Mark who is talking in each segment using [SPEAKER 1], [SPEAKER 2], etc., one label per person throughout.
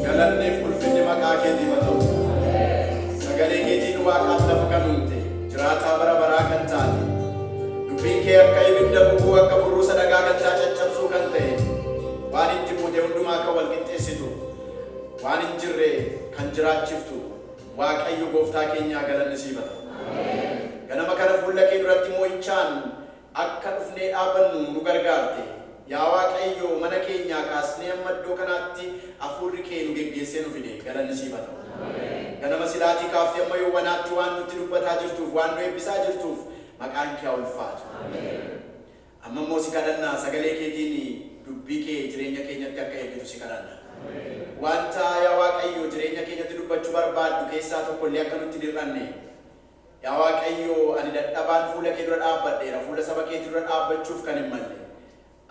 [SPEAKER 1] Galanneef ulfinni maqaa keetiif haa ta'u. Sagalee keetiin waaqaaf lafa kan uumte, jiraataa bara baraa kan taate, dubbiin kee akka ibidda gubuu, akka burruusa dhagaa kattaa caccabsuu kan ta'e, waan itti buute hundumaa kan wal qixxeessitu, waan hin jirre kan jiraachiftu, Waaqayyo gooftaa keenyaa galanni siif haa ta'u. Ganama kana fuula kee duratti mo'ichaan akka dhufnee dhaabannu nu gargaarte. Yaa Waaqayyo, mana keenyaa kaasnee amma iddoo kanaatti hafuurri kee nu geggeessee nu fide, galanni siif haa ta'u. Ganama silaatii kaaftee amma yoowwanaatti waan nutti dubbataa jirtuuf, waan nu eebbisaa jirtuuf maqaan kee haa ulfaatu. Amma immoo si kadhannaa, sagalee keetiin dubbii kee jireenya keenyatti akka eeggitu si kadhanna. Wanta yaa Waaqayyo jireenya keenyatti dubbachuu barbaaddu keessaa tokko illee akka nutti dirranne. Yaa Waaqayyo, ani dadhabaan fuula kee dura dhaabbadheera, fuula saba keetii dura dhaabbachuuf kan hin malle.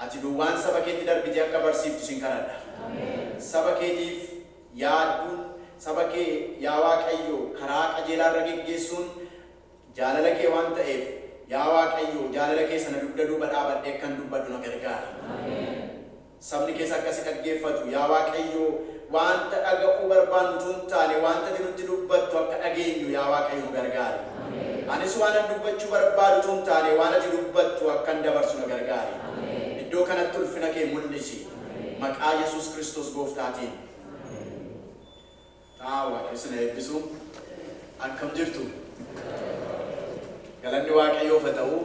[SPEAKER 1] Ati duwwaan saba keetti darbitee akka barsiiftu sin kadhadha. Saba keetiif yaadduun, saba kee yaa Waaqayyo karaa qajeelaarra geggeessuun jaalala kee waan ta'eef, yaa Waaqayyo jaalala kee sana dugda duuba dhaabadhee akkan dubbadhu na gargaara. Sabni keessa akkasi dhaggeeffatu, yaa Waaqayyo wanta dhaga'uu barbaannu utuu hin taane wanta ati nutti dubbattu akka dhageenyu yaa Waaqayyo nu gargaari. Anis waan an dubbachuu barbaadu utuu hin taane waan ati dubbattu akkan dabarsu na gargaari. Iddoo kanatti ulfina kee mul'isi. Maqaa Yesuus Kiristoos gooftaatiin. Taa Waaqayyo isin eebbisu. Akkam jirtu? Galanni Waaqayyoof haa ta'u.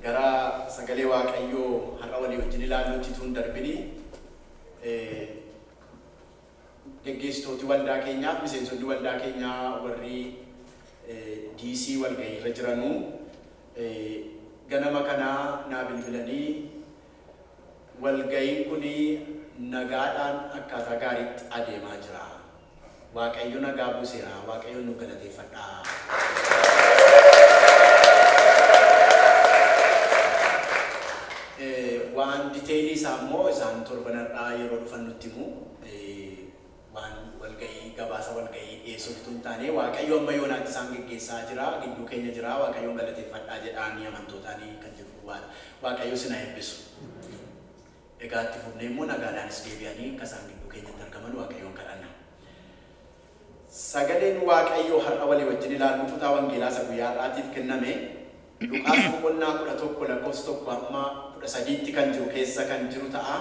[SPEAKER 1] Gara sagalee Waaqayyoo har'a walii wajjin ilaallutti utuu hin darbini, geggeessitooti waldaa keenyaaf miseensonni waldaa keenyaa warri DC walgahii irra jiranuu ganama kanaa naa bilbilanii walgahiin kun nagaadhaan akkaataa gaariitti adeemaa jira. Waaqayyo nagaa buuseera. Waaqayyo nu galateeffadhaa. Waan diteelii isaa immoo isaan torban har'aa yeroo dhufan nutti himu. Waan walgahii gabaasa walgahii dhiyeessuuf utuu hin taane Waaqayyo amma yoonaatti isaan geggeessaa jira, gidduu keenya jira, Waaqayyoon galateeffadhaa jedhaanii amantootaanii kan jedhu Waaqayyo isin haa eebbisu. Egaa itti fufnee immoo nagaadhaanis deebi'anii akka isaan gidduu keenyatti argaman Waaqayyoon kadhanna. Sagaleen Waaqayyoo har'a walii wajjin ilaallu kutaa wangeelaa isa guyyaa har'aatiif kenname Luqaas boqonnaa 11 lakkoofsa 1 hamma 13tti kan jiru keessa kan jiru ta'a.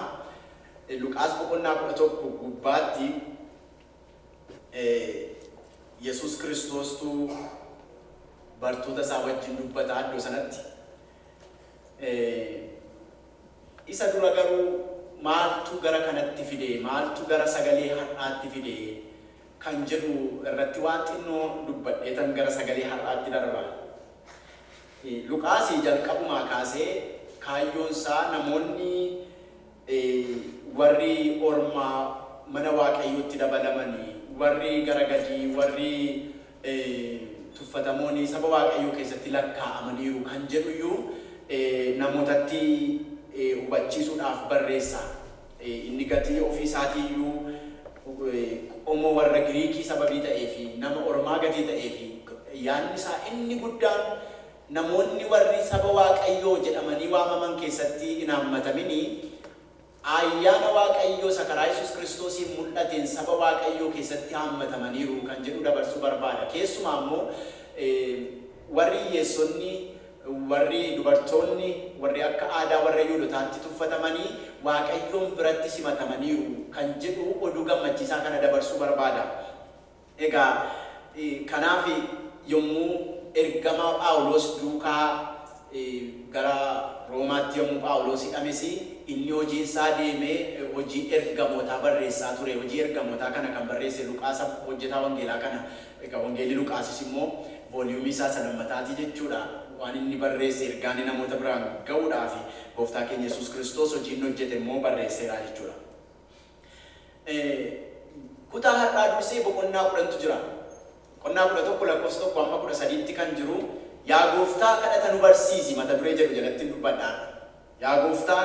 [SPEAKER 1] Luqaas boqonnaa 11 gubbaatti Yesuus Kiristoostu bartoota isaa wajjin dubbata iddoo sanatti. Isa dura garuu maaltu gara kanatti fide, maaltu gara sagalee har'aatti fide kan jedhu irratti waan xinnoo dubbadheetan gara sagalee har'aatti darba. Luqaasii jalqabumaa kaasee kaayyoon isaa namoonni warri ormaa mana Waaqayyootti dabalamanii, warri gara gadii, warri tuffatamoonni saba Waaqayyoo keessatti lakkaa'amaniiru kan jedhuyyuu namootatti hubachiisuudhaaf barreessa. Inni gatii ofii isaatiiyyuu qomoo warra Giriikii sababii ta'ee fi nama ormaa gatii ta'ee fi yaadni isaa inni guddaan namoonni warri saba Waaqayyoo jedhamanii waamaman keessatti hin hammataminii ayyaana Waaqayyoo isa karaa Yesuus Kiristoosiin mul'ateen saba Waaqayyoo keessatti hammatamaniiru kan jedhu dabarsuu barbaada. Keessumaa immoo warri hiyyeessonni, warri dubartoonni, warri akka aadaa warra Yihuudootaatti tuffatamanii Waaqayyoon biratti simatamaniiru kan jedhu oduu gammachiisaa kana dabarsuu barbaada. Egaa kanaaf yommuu ergamaa Phaawulos duukaa gara Roomaatti yommuu Phaawulos hidhames inni hojii isaa deemee hojii ergamootaa barreessaa ture. Hojii ergamootaa kana kan barreesse Luqaas hojjetaa wangeelaa kana. Egaa wangeelli Luqaasis immoo vooliyuumii isaa sadammataati jechuudha. Waan inni barreesse ergaan namoota biraan ga'uudhaaf gooftaa keenya Yesuus Kiristoos hojii inni hojjete immoo barreesseera jechuudha. Kutaa har'aa dursee boqonnaa 10tu jira. Boqonnaa 11 lakkoofsa 1 hamma 13tti kan jiru yaa gooftaa kadhata nu barsiisi mata duree jedhu jalatti dubbadhaa. Yaa gooftaa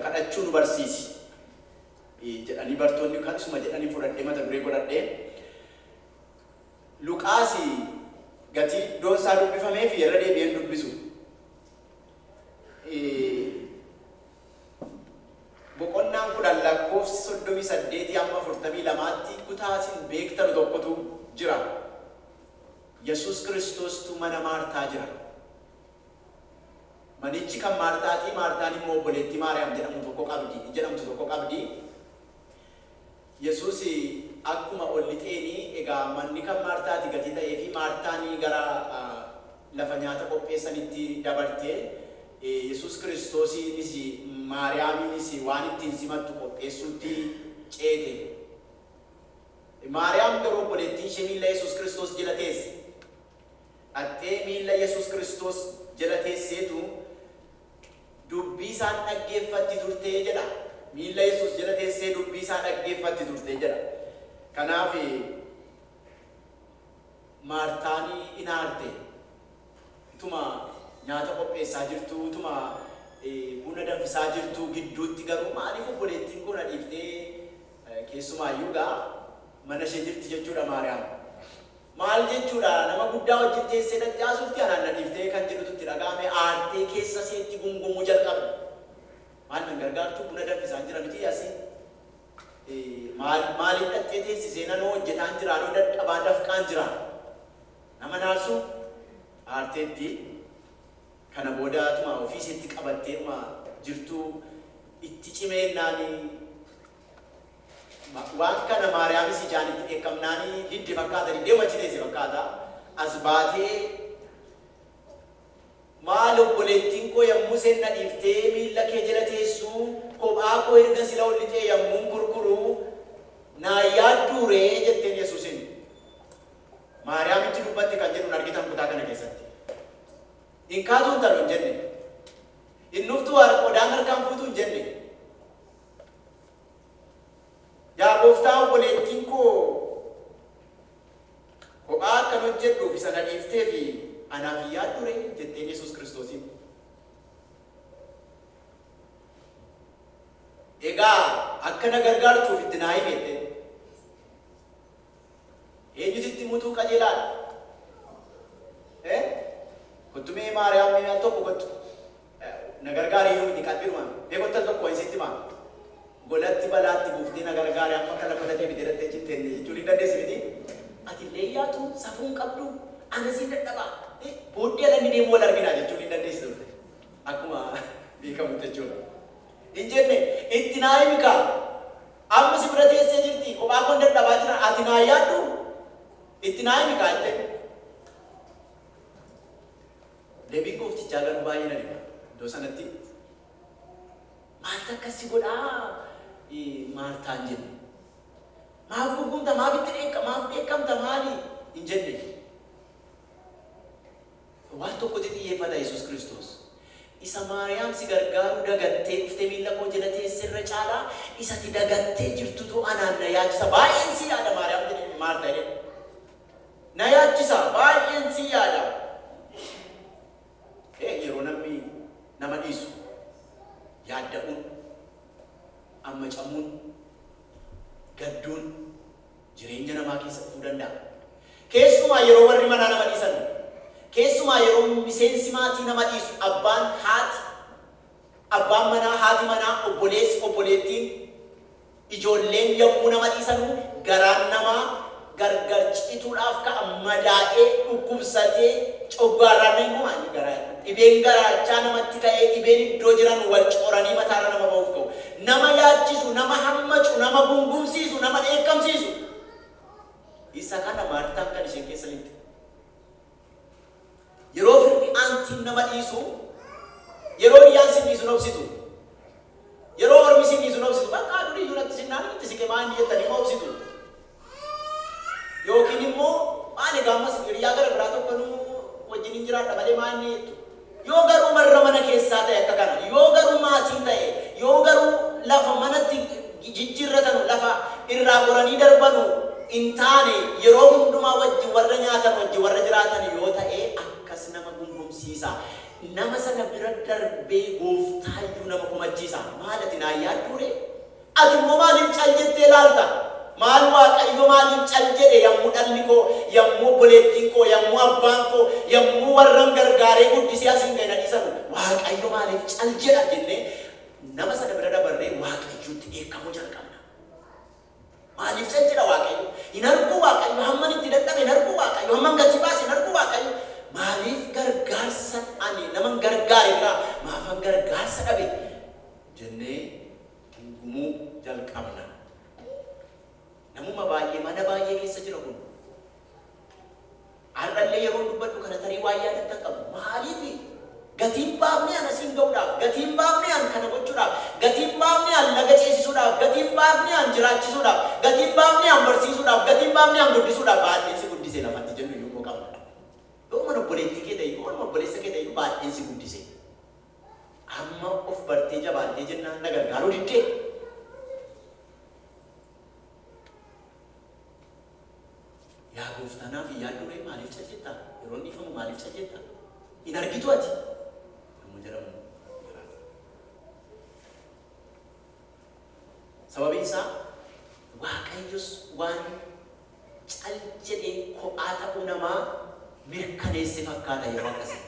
[SPEAKER 1] kadhachuu nu barsiisi jedhanii bartoonni kanisuma jedhanii fudhadhee mata duree godhadhee. Luqaasi gatii iddoon isaa dubbifamee fi irra deebi'een dubbisu. Boqonnaan 10 lakkoofsi 38 amma 42tti kutaa isin beektan tokkotu jira. Yesuus Kiristoostu mana Maartaa jira. Manichi kan Maartaati, Maartaan immoo obboleettii Maariyaam jedhamtu tokko qabdi. Yesuus akkuma ol lixeenii egaa manni kan Maartaati gatii ta'ee fi Maartaan gara lafa nyaata qopheessanitti dabarte. Yesuus Kiristoosiinis Maariyaamiinis waan ittiin simattu qopheessuutti ceete. Maariyaam garuu obboleettiin ishee miilla Yesuus Kiristoos jala teesse. Dhattee miilla Yesuus Kiristoos jala teesseetu dubbii isaan dhaggeeffatti turtee jedha. Miilla Yesuus jala teessee dubbii isaa dhaggeeffatti turtee jedha. Kanaaf Maartaan inaarte. Utuma nyaata qopheessaa jirtu, utuma buna danfisaa jirtu gidduutti garuu maaliif obboleettiin kun dhiiftee keessumaayyuu gaa mana ishee jirti jechuudha Maariyaam. Maal jechuudha nama guddaa wajjin teessee dhattee haasofti anaan na dhiiftee kan jedhutu itti dhaga'ame aartee keessa isheetti gungumuu jalqabde. Maal nan gargaartu buna danfisaan jira miti asii. Maaliif dhattee teessisee nanoo hojjetaan jira, anoo dadhabaa dafqaan jira. Nama naarsu aarteetti kana booda tuma ofii isheetti qabattee jirtu itti cimeennaan waan kana Maariyaamis ijaan itti dheekkamnaanii didde fakkaata, diddee achi teesse fakkaata. As baatee maal obboleettiin koo yommuu isheen na dhiiftee miilla kee jala teessu kophaa koo erga sila ol lixee yommuun kurkuruu naa yaadduuree jetteen Yesuusin. Maariyaamitti dubbatte kan jedhuun argitan kutaa kana keessatti. Hin kaatuun talu hin jenne. Hin dhuftu qodaan harkaan fuutu hin jenne. Yaa gooftaa obboleettiin koo kophaa akkan hojjedhuuf isa na dhiiftee fi anaaf hin yaadduuree jetteen Yesuus Kiristoosiin. Egaa akka na gargaartuuf itti naa himi jetteen. Eenyutu itti mutuu qajeelaadha? Kottu mee Maariyaam mee al tokko kottu. Na gargaari iyyuu miti qalbiidhumaan. Mee kottu al tokko isitti himaa. Golatti balaatti buuftee na gargaari amma kana lafa deebitee dhattee jetteen jechuun hin dandeessi miti. Ati illee yaatu safuun qabdu anasiin dadhabaa. Booddee alanni deemu wal arginaa jechuun hin dandeessi turte. Akkuma beekamutti jechuudha. Hin jenne itti naa himi kaa. Amma si bira teessee jirti kophaa koon dadhabaa jira ati naa yaaddu itti naa himi kaa jetteen. Deebiin gooftichaa garuu baay'ee na dhiba. Iddoo sanatti maaltu akkas si godhaa Maartaan jenne. Maaf gungumta maaf itti maaf dheekkamta maali hin jenne. Waan tokkotti xiyyeeffata Yesuus Kiristoos. Isa Maariyaam si gargaaruu dagattee dhuftee miilla koo jala teesse irra caalaa isatti dagattee jirtutu anaan na yaachisa. Baay'een si yaada Maariyaam jedhe Maartaa jedhe. Na yaachisa baay'een si yaada. Yeroo namni nama dhiisu yaadda'uun, ammacamuun, gadduun jireenya namaa keessa dhufuu danda'a. Keessumaa yeroo warri manaa nama dhiisan, keessumaa yeroo miseensi maatii nama dhiisu, abbaan haati, abbaan manaa haati manaa, obboleessi obboleettiin, ijoolleen yommuu nama dhiisanu garaan namaa gargar cituudhaaf ka'a madaa'ee dhukkubsatee coggaarraan ni himu garaa dhibeen garaachaa namatti ka'ee dhibeen iddoo jiran wal coranii mataarra nama ba'uuf ka'u. Nama yaachisu, nama hammacu, nama gungumsiisu, nama dheekkamsiisu. Isa kana Maartaan kan isheen keessa lixxe. Yeroo firri aantiin nama dhiisu, yeroo hiyyaan sin dhiisu obsitu. Yeroo ormi sin dhiisu obsitu. Bakka durii iyyuu natti sinnaan itti siqe maa inni jettanii ma obsitu. Yookiin immoo maali gaammas hiriyaa gara biraa tokko nu wajjin hin jiraadha malee maa inni jettu. Yoo garuu warra mana keessaa ta'e akka kana, yoo garuu maatii ta'e, yoo garuu lafa manatti jijjiirratanu, lafa irraa goranii darbanu hin taane yeroo hundumaa wajjin warra nyaatan wajjin warra jiraatan yoo ta'e akkas nama gungumsiisa. Nama sana bira darbee gooftaayyuu nama komachiisa. Maal ati naa yaadduure? Ati immoo maaliif cal jettee ilaalta? Maal Waaqayyo maaliif cal jedhe yommuu dhalli koo, yommuu obboleettiin koo, yommuu abbaan koo, yommuu warran gargaaree guddisee asiin ga'e na dhiisanu Waaqayyo maaliif cal jedha jennee nama sana bira dabarree Waaqayyotti dheekkamuu jalqabna.
[SPEAKER 2] Maaliif cal jedha Waaqayyo? Hin arguu Waaqayyo, hamman itti dadhabe hin arguu Waaqayyo, hamman gatii baase hin arguu Waaqayyo. Maaliif gargaarsa ani naman gargaare biraa maafan gargaarsa dhabe jennee gungumuu jalqabna. Namuma baay'ee mana baay'ee keessa jira kun. Har'allee yeroo dubbadhu kana tarii waa yaadatti qabu. Maaliif gatiin baafne an asiin ga'uudhaaf, gatiin baafne an kana gochuudhaaf, gatiin baafne an laga ceesisuudhaaf, gatiin baafne an jiraachisuudhaaf, gatiin baafne an barsiisuudhaaf, gatiin baafne an guddisuudhaaf baay'een si guddise lafatti jennu iyyuu qabna. Yooma obboleettii kee ta'e, yooma obboleessa kee ta'e baay'een si guddise. Amma of bartee jabaattee jennaan na gargaaruu diddee. Yaa gooftanaaf yaadduu ree maaliif cal jetta? Yeroo inni ifamu maaliif cal jetta? Hin argitu ati? Yommuu jedhamu jiraata. Sababiin isaa Waaqayyos waan cal jedhee kophaa ta'uu namaa mirkaneesse fakkaata yeroo akkasii.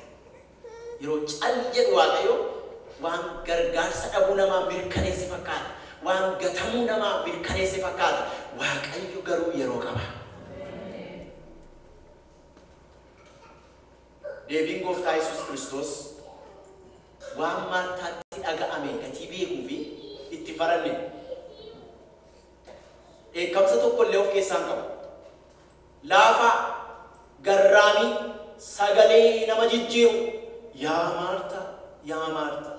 [SPEAKER 2] Yeroo cal jedhu Waaqayyo waan gargaarsa dhabuu namaa mirkaneesse fakkaata. Waan gatamuu namaa mirkaneesse fakkaata. Waaqayyo garuu yeroo qaba. Deebiin gooftaa Yesuus Kiristoos waan Maartaatti dhaga'ame gatii beekuu fi itti baranne dheekkamsa tokko illee of keessaa hin qabu. Laafaa, garraamii, sagalee nama jijjiiru yaa Maartaa, yaa Maartaa.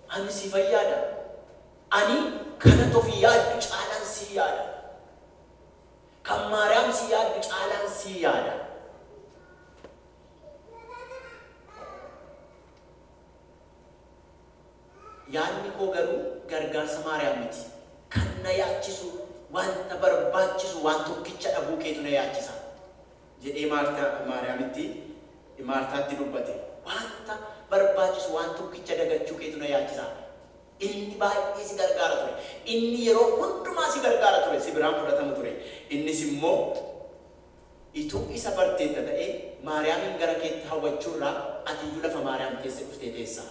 [SPEAKER 2] Ani si fayyaada. Ani kana ofii yaaddu caalaan si yaada. Kan Maariyaam si yaaddu caalaan si yaada. Yaadni koo garuu gargaarsa Maariyaam miti. Kan na yaachisu, wanta barbaachisu, waan tokkicha dhabuu keetu na yaachisa jedhee Maariyaamitti Maartaatti dubbate. Wanta barbaachisu, waan tokkicha dagachuu keetu na yaachisa. Inni baay'ee si gargaara ture. Inni yeroo hundumaa si gargaara ture. Si biraan fudhatama ture. Innis immoo ituu isa barteetta ta'ee Maariyaamin gara keetti hawwachuurraa ati iyyuu lafa Maariyaam keessa dhuftee teessa.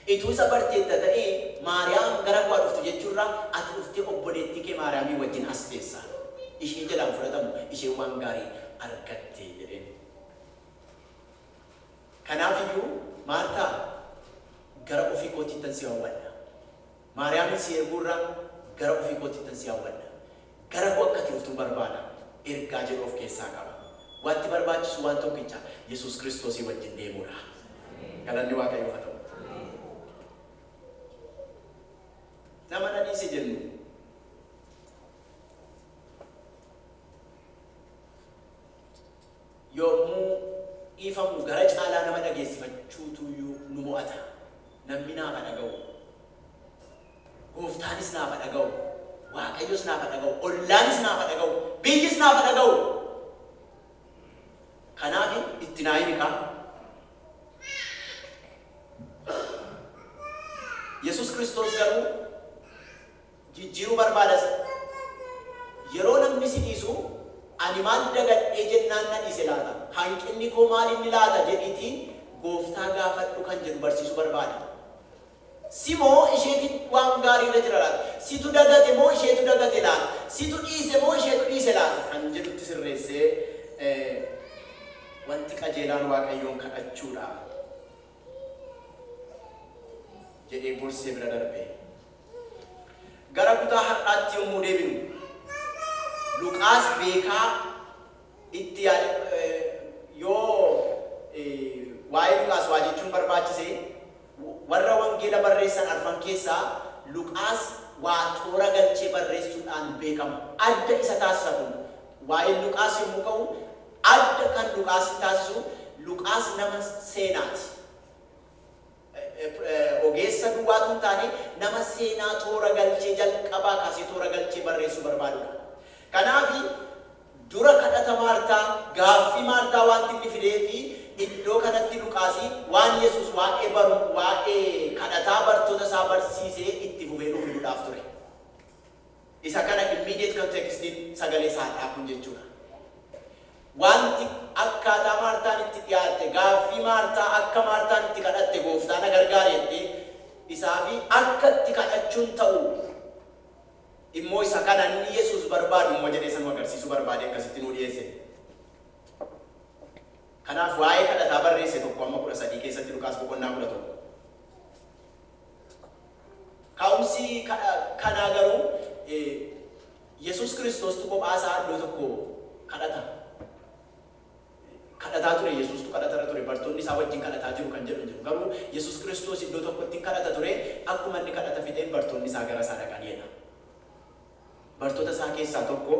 [SPEAKER 2] Ituu isa barteetta ta'ee Maariyaam gara koo dhuftu jechuurraa ati dhuftee obboleettii kee Maariyaamii wajjin as teessa. Ishee jalaan fudhatamu ishee waan gaarii argatte jedheen. Kanaaf iyyuu Maartaa gara ofii kootiittan si hawwadha. Maariyaamin si erguurraa gara ofii kootiittan si hawwadha. Gara koo akka ati dhuftu barbaada. Ergaa jedhu of keessaa qaba. Wanti barbaachisu waan tokkicha Yesuus Kiristoosii wajjin deemuudha. Galanni Waaqayyoof haa ta'u. Nama na dhiise jennu yommuu dhiifamu gara caalaa nama dhageessifachuutu iyyuu nu mo'ata. Namni naafa dhaga'u, gooftaanis naafa dhaga'u, Waaqayyos naafa dhaga'u, ollaanis naafa dhaga'u, biyyis naafa dhaga'u. Kanaaf itti naa himi kaa. Yesuus Kiristoos garuu jijjiiruu barbaadas. Yeroo namni si dhiisu ani maal dagadhee jennaan na dhiise laata? Hanqinni koo maal inni laata jedhiitii gooftaa gaafadhu kan jedhu barsiisuu barbaada. Si moo isheetu waan gaarii irra jira laata? Situ dagate moo isheetu dagate laata? Situ dhiise moo isheetu dhiise laata? Kan jedhutti sirreessee wanti qajeelaan Waaqayyoon kadhachuudha jedhee gorsee bira darbe. Gara kutaa har'aatti yommuu deebinu Luqaas beekaa itti yaade yoo waa'ee Luqaas waa jechuun barbaachise warra wangeela barreessan arfan keessaa Luqaas waa toora galchee barreessuudhaan beekama. Adda isa taasisa kun waa'een Luqaas yommuu ka'u adda kan Luqaas taasisu Luqaas nama seenaati. Ogeessa duwwaatu hin taane nama seenaa toora galchee jalqabaa kaasee toora galchee barreessuu barbaadudha. Kanaaf dura kadhata Maartaa, gaaffii Maartaa wanti inni fidee fi iddoo kanatti Luqaasii waan Yesuus waa'ee baru waa'ee kadhataa bartoota isaa barsiisee itti fufee nuuf fiduudhaaf ture. Isa kana immediate contextiin sagalee isaa kun jechuudha. Wanti akkaataa Maartaan itti dhiyaatte, gaaffii Maartaa akka Maartaan itti kadhatte gooftaa na gargaare jettee isaa fi akka itti kadhachuu kadhachuun ta'u immoo isa kana inni Yesuus barbaadu immoo jedhee sanuu agarsiisuu barbaade akkasitti nuu dhiyeesse. Kanaaf waa'ee kadhataa barreesse 1-13 keessatti Luqaas boqonnaa 11. Ka'umsi kanaa garuu Yesuus Kiristoostu kophaa isaa iddoo tokko kadhata. Kadhataa ture, Yesuustu kadhatarra ture, bartoonni isaa wajjin kadhataa jiru kan jedhu jiru. Garuu Yesuus Kiristoos iddoo tokkotti kadhata ture, akkuma inni kadhata fixeen bartoonni isaa gara isaa dhaqaniidha. Bartoota isaa keessaa tokko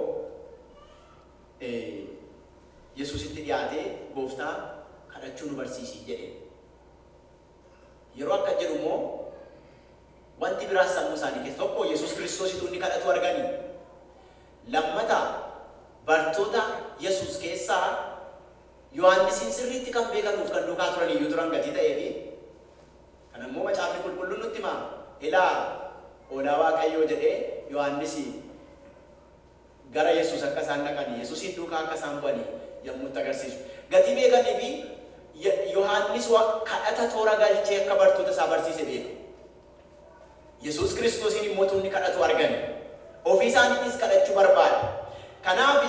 [SPEAKER 2] Yesuusitti dhiyaatee gooftaa kadhachuu nu barsiisi jedhe. Yeroo akka jedhu immoo wanti biraas sammuu isaanii keessa tokko Yesuus Kiristoositu inni kadhatu arganii. Lammataa bartoota Yesuus keessaa Yohaannisiin sirriitti kan beekanuuf kan duukaa turan iyyuu turan gatii ta'ee fi kan ammoo macaafni qulqulluun nutti hima. Ilaa hoolaa Waaqayyoo jedhee Yohaannis gara Yesuus akka isaan dhaqanii Yesuusin duukaa akka isaan bu'anii yommuu itti agarsiisu. Gatii beekanii fi Yohaannis kadhata toora galchee akka bartoota isaa barsiise beeku. Yesuus Kiristoosiin immoo tuunni kadhatu argani. Ofii isaaniitis kadhachuu barbaada. Kanaaf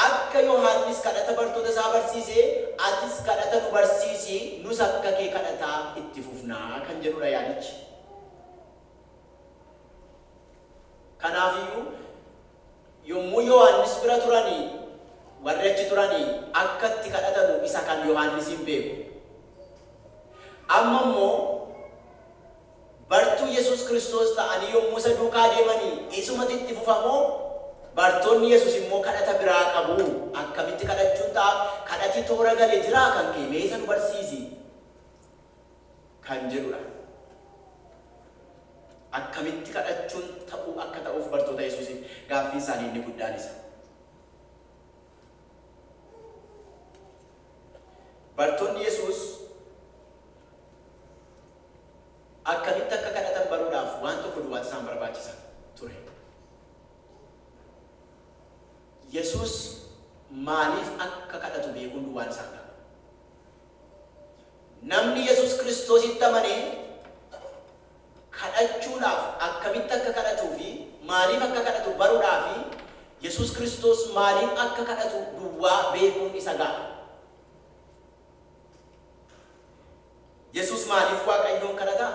[SPEAKER 2] akka Yohaannis kadhata bartoota isaa barsiise, atis kadhata nu barsiisi, nus akka kee kadhataa itti fufnaa kan jedhudha yaadichi. Kanaafiyyuu yommuu Yohaannis bira turanii warri achi turanii akka itti kadhatanu isa kan Yohaannisiin beeku. Amma immoo bartuu Yesuus Kiristoos ta'anii yommuu isa duukaa deemanii isumatti itti fufamoo bartoonni Yesuus immoo kadhata biraa qabu. Akkamitti kadhachuun ta'a? Kadhati toora gale jiraa kan kee mee isa nu barsiisi kan jedhudha. Akkamitti kadhachuun ta'uu akka ta'uuf bartoota Yesuusiif gaaffii isaanii inni guddaan isa. Bartoonni Yesuus akkamitti akka kadhatan baruudhaaf waan tokko duwwaatu isaan barbaachisa ture. Yesuus maaliif akka kadhatu beekuun duwwaan isaan qaba. Namni Yesuus Kiristoositti amanee kadhachuudhaaf akkamitti akka kadhatuu fi maaliif akka kadhatu baruudhaaf Yesuus Kiristoos maaliif akka kadhatu duwwaa beekuun isa ga'a. Yesuus maaliif Waaqayyoon kadhata?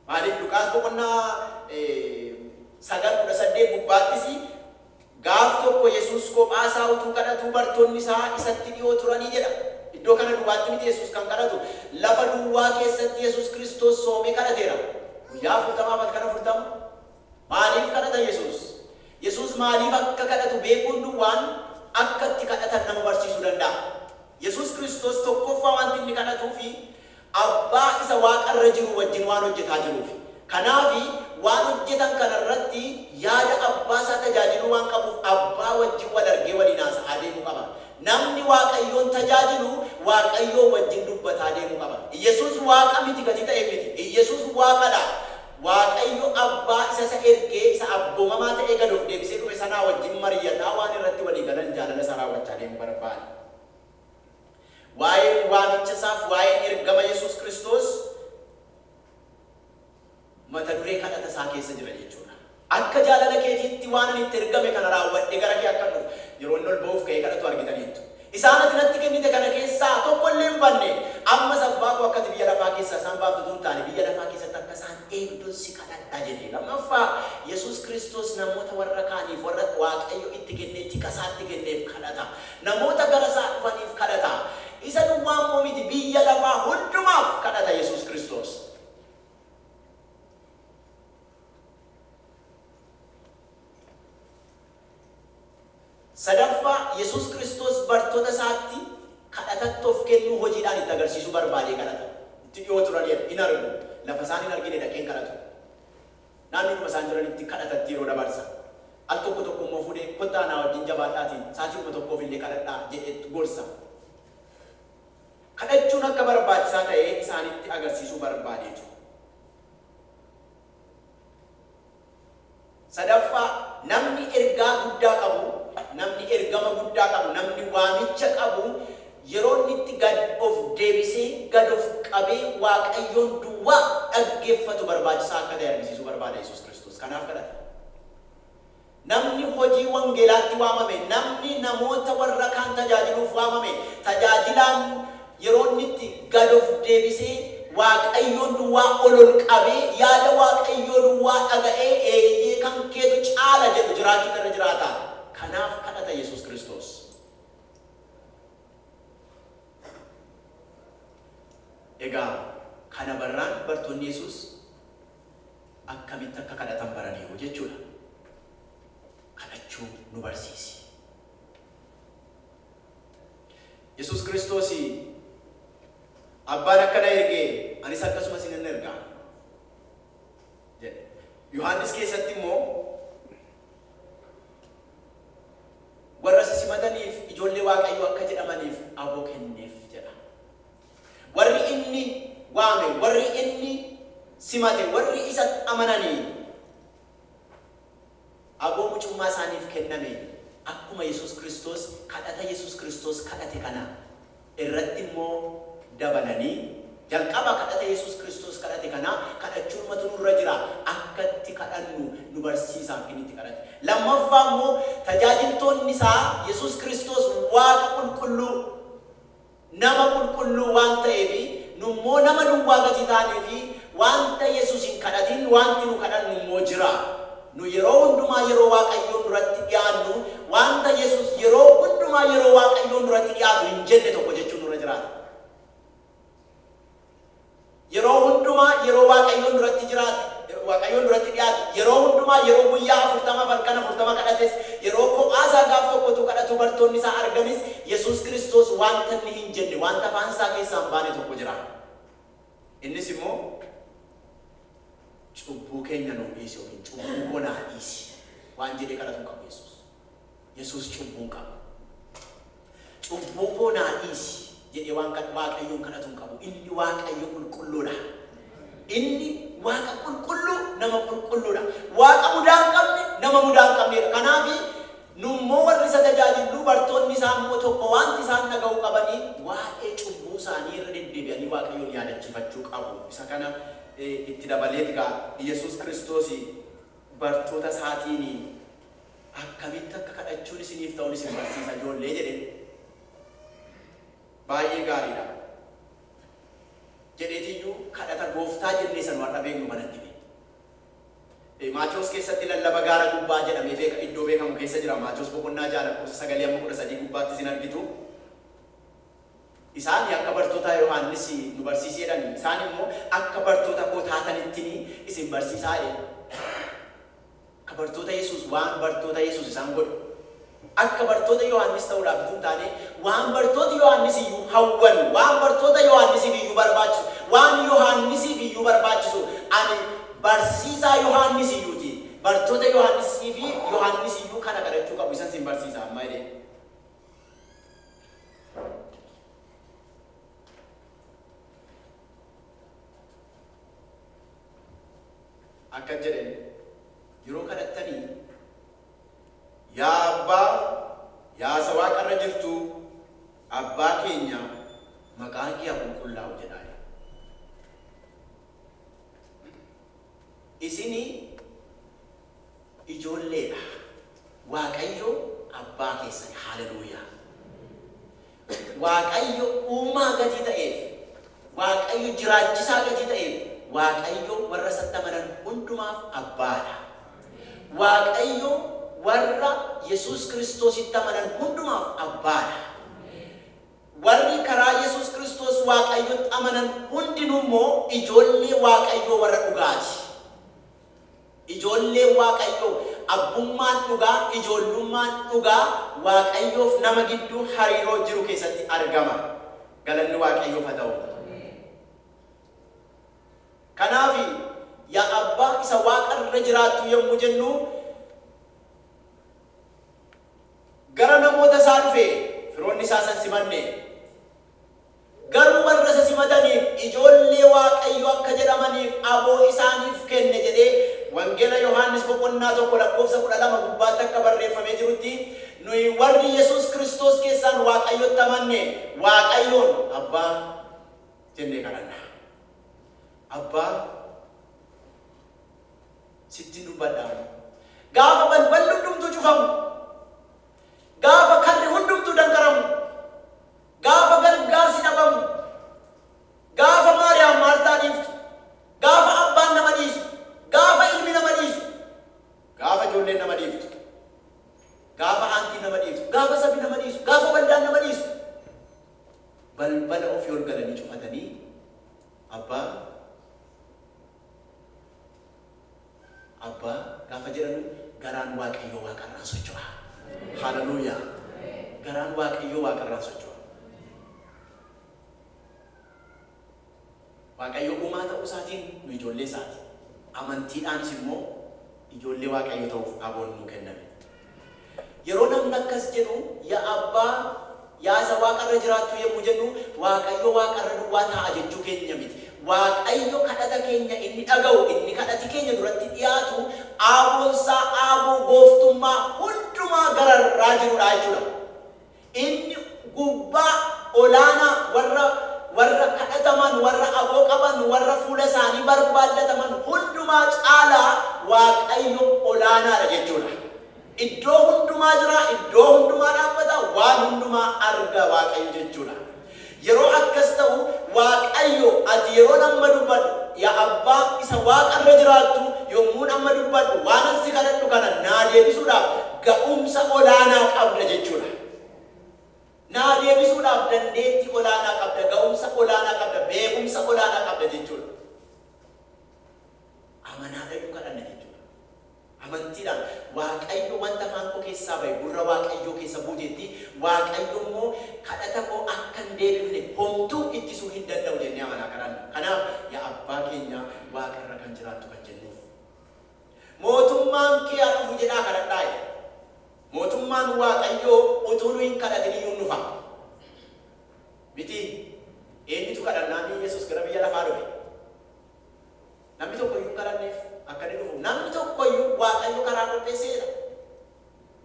[SPEAKER 2] Maaliif Luqaas boqonnaa 9:18 gubbaattis gaaf tokko Yesuus kophaa isaa utuu kadhatu bartoonni isaa isatti dhiyoo turanii jedha. Iddoo kana duwwaatti miti Yesuus kan kadhatu. Lafa duwwaa keessatti Yesuus Kiristoos soomee kadhateera. Guyyaa 40 halkan 40. Maaliif kadhata Yesuus? Yesuus maaliif akka kadhatu beekuun duwwaan akka itti kadhatan nama barsiisuu danda'a. Yesuus Kiristoos tokkoffaa wanti inni kadhatuu fi abbaa isa waaqarra jiru wajjin waan hojjetaa jiruuf. Kanaaf waan hojjetan kanarratti yaada abbaa isaa tajaajiluu waan qabuuf abbaa wajjin wal argee waliin haasa'aa deemuu qaba. Namni Waaqayyoon tajaajilu Waaqayyoo wajjin dubbataa deemuu qaba. Yesuus waaqa miti gati ta'e miti. Yesuus waaqadha. Waaqayyo abbaa isa isa ergee isa abboomamaa ta'ee gad of deebisee dhufe sanaa wajjin mari'ataa waan irratti walii galan jaalala isaa raawwachaa deemuu barbaada. Waa'een waamicha isaaf waa'een ergama Yesuus Kiristoos mata duree kadhata isaa keessa jira jechuudha. Akka jaalala keetiitti waan ani itti ergame kana raawwadhee gara kee akka dhufu yeroo inni ol ba'uuf ka'ee kadhatu argitaniittu. Isaan ati natti kennite kana keessaa tokko illee hin banne. Ammas abbaa koo akka ati biyya lafaa keessaa isaan baaftu tun taane biyya lafaa keessatti akka isaan eegduun si kadhadha jedhe. Lammaffaa Yesuus Kiristoos namoota warra kaaniif warra Waaqayyo itti kennee tika isaatti kenneef kadhata. Namoota gara isaa dhufaniif kadhata. Isa duwwaa immoo miti biyya lafaa hundumaaf kadhata Yesuus Kiristoos. Sadaffaa Yesuus Kiristoos bartoota isaatti kadhatatti of kennuu hojiidhaan itti agarsiisuu barbaadee kadhata. Itti dhiyoo turan hin argu. Lafa isaan hin argine dhaqeen kadhatu. Naannoodhuma isaan jiranitti kadhatatti yeroo dabarsa. Al tokko tokko immoo fuudhee kottaa naa wajjin jabaadhaatiin sa'aatii tokkoof illee kadhadhaa jedhee gorsa. Kadhachuun akka barbaachisaa ta'e isaanitti agarsiisuu barbaadeetu. Sadaffaa namni ergaa guddaa qabu, namni ergama guddaa qabu, namni waamicha qabu yeroo inni itti gad of deebisee gad of qabee Waaqayyoon duwwaa dhaggeeffatu barbaachisaa akka ta'e argisiisuu barbaada Yesuus Kiristoos. Kanaaf kadhata. Namni hojii wangeelaatti waamame, namni namoota warra kaan tajaajiluuf waamame, tajaajilaan yeroo inni itti gad of deebisee Waaqayyoon duwwaa ol ol qabee yaada Waaqayyoo duwwaa dhaga'ee eeyyee kan keetu caala jedhu jiraachuutu irra jiraata. Kanaaf kadhata Yesuus Kiristoos. Egaa kana barraan bartoonni Yesuus akkamitti akka kadhatan baraniiru jechuudha. Kadhachuu nu barsiisi. Yesuus Kiristoos abbaan akkana ergee anis akkasuma isinin ergaa jedhe. Yohaannis keessatti immoo warra isa simataniif ijoollee Waaqayyoo akka jedhamaniif aboo kenneef jedha. Warri inni waame, warri inni simate, warri isa amananii aboo mucummaa isaaniif kenname akkuma Yesuus Kiristoos kadhata Yesuus Kiristoos kadhate kana irratti immoo dabalanii jalqaba kadhata Yesuus Kiristoos kadhate kana kadhachuun matu nurra jira akka itti kadhannu nu barsiisa akka inni itti kadhate. Lammaffaa immoo tajaajiltoonni isaa Yesuus Kiristoos Waaqa qulqulluu nama qulqulluu waan ta'eef nummoo nama duwwaa gadi taaneef wanta Yesuus hin kadhatin wanti nu kadhannu immoo jira. Nu yeroo hundumaa yeroo Waaqayyoon duratti dhiyaannu wanta Yesuus yeroo hundumaa yeroo Waaqayyoon duratti dhiyaatu hin jenne tokko jechuun nurra jiraata. Yeroo hundumaa yeroo Waaqayyoon duratti jiraatu, Waaqayyoon duratti dhiyaatu, yeroo hundumaa yeroo guyyaa 40 halkan 40 kadhates, yeroo kophaa isaa gaaf tokkotu kadhatu bartoonni isaa arganis Yesuus Kiristoos wanta inni hin jenne, wanta afaan isaa keessaa hin baane tokko jira. Innis immoo cubbuu keenya nuu dhiisi yookiin cubbuu koo naa dhiisi waan jedhee kadhatu hin qabu Yesuus. Yesuus cubbuu hin qabu. Cubbuu koo naa dhiisi jedhee waan Waaqayyoon kadhatu hin qabu. Inni Waaqayyo qulqulluudha. Inni Waaqa qulqulluu nama qulqulluudha. Waaqa mudaa hin qabne nama mudaa hin qabnedha. Kanaaf nummoo warri isa tajaajillu bartoonni isaa immoo tokko wanti isaan dhaga'uu qabanii waa'ee cubbuu isaanii irra deddeebi'anii Waaqayyoon yaadachiifachuu qabu. Isa kana itti dabaleet egaa Yesuus Kiristoos bartoota isaatiin akkamitti akka kadhachuun isiniif ta'uun isin barsiisa ijoollee jedhe. Baay'ee gaariidha. Jedheetiyyuu kadhata gooftaa jennee san warra beeknu manatti hime. Maatewos keessatti lallaba gaara gubbaa jedhamee beeka iddoo beekamu keessa jira. Maatewos boqonnaa 6 lakkoofsa 9 amma 13 gubbaatti isin argitu. Isaan akka bartoota Yohaannis nu barsiisee jedhan, isaan immoo akka bartoota koo taatanitti isin barsiisaa jedhan. Akka bartoota Yesuus waan bartoota Yesuus isaan godhu. Akka bartoota Yohaannis ta'uudhaaf utuu hin taane waan bartoota Yohaannis iyyuu hawwan, waan bartoota Yohaannisiif iyyuu barbaachisu, waan Yohaannisiif iyyuu barbaachisu ani barsiisaa Yohaannis iyyuuti. Bartoota Yohaannisii fi Yohaannis iyyuu kana kadhachuu qabu isan sin barsiisa amma jedhee. Akka jedheen yeroo kadhattanii yaa Abbaa, yaa isa Waaqarra jirtu, Abbaa keenya maqaan kee haa qulqullaa'u jedhaa. Isini ijoolleedha. Waaqayyo Abbaa keessan. Haleluuyaa. Waaqayyo uumaa gatii ta'eef, Waaqayyo jiraachisaa gatii ta'eef, Waaqayyo warra isatti amanan hundumaaf Abbaadha. Waaqayyo warra Yesuus Kiristoositti amanan hundumaaf Abbaadha. Warri karaa Yesuus Kiristoos Waaqayyotti amanan hundinuu immoo ijoollee Waaqayyoo warra dhugaati. Ijoollee Waaqayyoo, abbummaan dhugaa, ijoollummaan dhugaa Waaqayyoof nama gidduu hariiroo jiru keessatti argama. Galanni Waaqayyoof haa ta'u. Kanaaf yaa Abbaa isa Waaqarra jiraattu yommuu jennu gara namoota isaa dhufe firoonni isaa san simanne. Garuu warra isa simataniif ijoollee Waaqayyoo akka jedhamaniif aboo isaaniif kenne jedhee Wangeela Yohaannis boqonnaa 1 lakkoofsa 12 gubbaatti akka barreeffamee jirutti nuyi warri Yesuus Kiristoos keessaan Waaqayyotti amanne Waaqayyoon Abbaa jennee kadhanna. Abbaa Sittiin dubbadhaa. Gaafa balballi hundumtuu cufamu, gaafa karri hundumtuu danqaramu, gaafa gargaarsi dhabamu, gaafa Maariyaam Maartaa dhiiftu, gaafa abbaan nama dhiisu, gaafa ilmi nama dhiisu, gaafa ijoolleen nama dhiiftu, gaafa aantiin nama dhiiftu, gaafa sabni nama dhiisu, gaafa waldaan nama dhiisu, balbala ofii ol galanii cufatanii abbaa abbaa gaafa jedhanu garaan Waaqayyoo waaqarraan socho'a. Haleluuyaa. Garaan Waaqayyoo waaqarraan socho'a. Waaqayyo uumaa ta'uu isaatiin nu ijoollee isaati. Amantiidhaanis immoo ijoollee Waaqayyoo ta'uuf aboon nuu kenname. Yeroo namni akkas jedhu yaa abbaa yaa isa waaqarra jiraattu yommuu jennu Waaqayyo waaqarra duwwaa taa'a jechuu keenya miti. Waaqayyo kadhata keenya inni dhaga'u, inni kadhati keenya duratti dhiyaatu aaboonsaa aaboo gooftummaa hundumaa gararraa jirudha jechuudha. Inni gubbaa olaanaa warra kadhataman, warra aboo qaban, warra fuula isaanii barbaaddataman hundumaa caalaa Waaqayyo olaanaadha jechuudha. Iddoo hundumaa jira, iddoo hundumaa dhaabbata, waan hundumaa arga Waaqayyo jechuudha. Yeroo akkas ta'u Waaqayyo ati yeroo amma dubbadhu yaa abbaa isa waaqarra jiraattu yommuu amma dubbadhu waan si kadhadhu kana naa deebisuudhaaf ga'umsa olaanaa qabda jechuudha. Naa deebisuudhaaf dandeettii olaanaa qabda, ga'umsa olaanaa qabda, beekumsa olaanaa qabda jechuudha. Amanaadhaan kadhanna jechuudha. Amantiidhaan Waaqayyo wanta afaan koo keessaa bahe gurra Waaqayyoo keessa buuteetti Waaqayyo immoo kadhata koo akka hin deebifne homtuu ittisuu hin danda'u jennee amanaa kadhanna. Kanaaf yaa abbaa keenya waaqarra kan jiraattu kan jennuuf. Mootummaan kee haa dhufu jedhaa kadhadhaa jedha. Mootummaan Waaqayyoo utuu nu hin kadhatin iyyuu dhufa. Miti eenyutu kadhannaan Yesuus gara biyya lafaa dhufe? Namni tokko iyyuu kadhanneef akka inni dhufu. Namni tokko iyyuu Waaqayyo karaa qopheesseedha.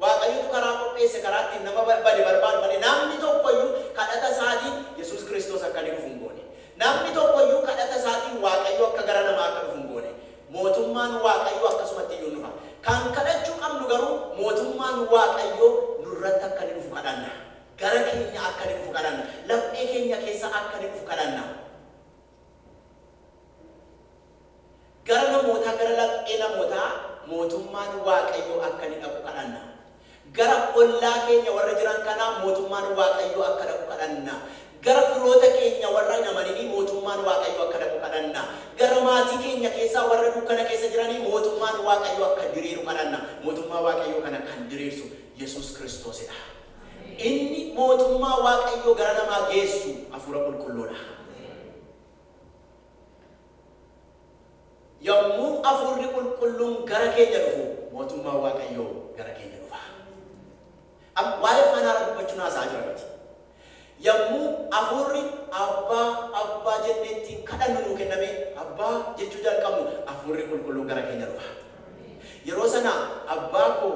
[SPEAKER 2] Waaqayyotu karaa qopheesse, karaa ittiin nama bade barbaadu malee namni tokko iyyuu kadhata isaatiin Yesuus Kiristoos akka inni dhufu hin goone. Namni tokko iyyuu kadhata isaatiin Waaqayyo akka gara namaa akka dhufu hin goone. Mootummaan Waaqayyoo akkasumatti iyyuu dhufa. Kan kadhachuu qabnu garuu mootummaan Waaqayyoo nurratti akka inni dhufu kadhanna. Gara keenya akka inni dhufu kadhanna. Laphee keenya keessa akka inni dhufu kadhanna. Gara namootaa, gara laphee namootaa mootummaan Waaqayyoo akka inni dhaqu kadhanna. Gara ollaa keenya warra jiran kanaa mootummaan Waaqayyoo akka dhaqu kadhanna. Gara firoota keenya warra hin amanini mootummaan Waaqayyoo akka dhaqu kadhanna. Gara maatii keenya keessaa warra dukkana keessa jiranii mootummaan Waaqayyoo akka diriiru kadhanna. Mootummaa Waaqayyoo kana kan diriirsu Yesuus Kiristoosidha. Inni mootummaa Waaqayyoo gara namaa geessu Hafuura Qulqulluudha. Yommuu Hafuurri Qulqulluun gara keenya dhufu mootummaa Waaqayyoo gara keenya dhufa. Waa'ee afaan haaraa dubbachuun haasaa jira miti. Yommuu hafuurri abbaa abbaa jennee ittiin kadhannu nuu kenname abbaa jechuu jalqabnu Hafuurri Qulqulluun gara keenya dhufa. Yeroo sana abbaa koo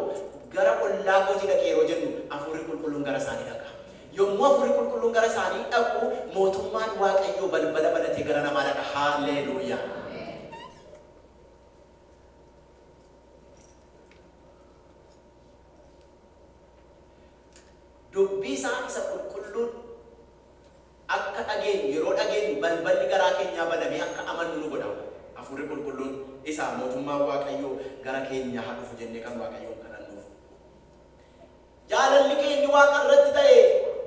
[SPEAKER 2] gara ollaa kootii dhaqee yeroo jennu Hafuurri Qulqulluun gara isaanii dhaqa. Yommuu Hafuurri Qulqulluun gara isaanii dhaqu mootummaan Waaqayyoo balbala banatee gara namaa dhaqa. Haalleluuyaa. Dubbii isaa isa qulqulluun akka dhageenyu yeroo dhageenyu balballi garaa keenyaa banamee akka amannu nu godha. Hafuurri Qulqulluun isa mootummaa Waaqayyoo gara keenya haa dhufu jennee kan Waaqayyoon kadhannuuf. Jaalalli keenya waaqa irratti ta'e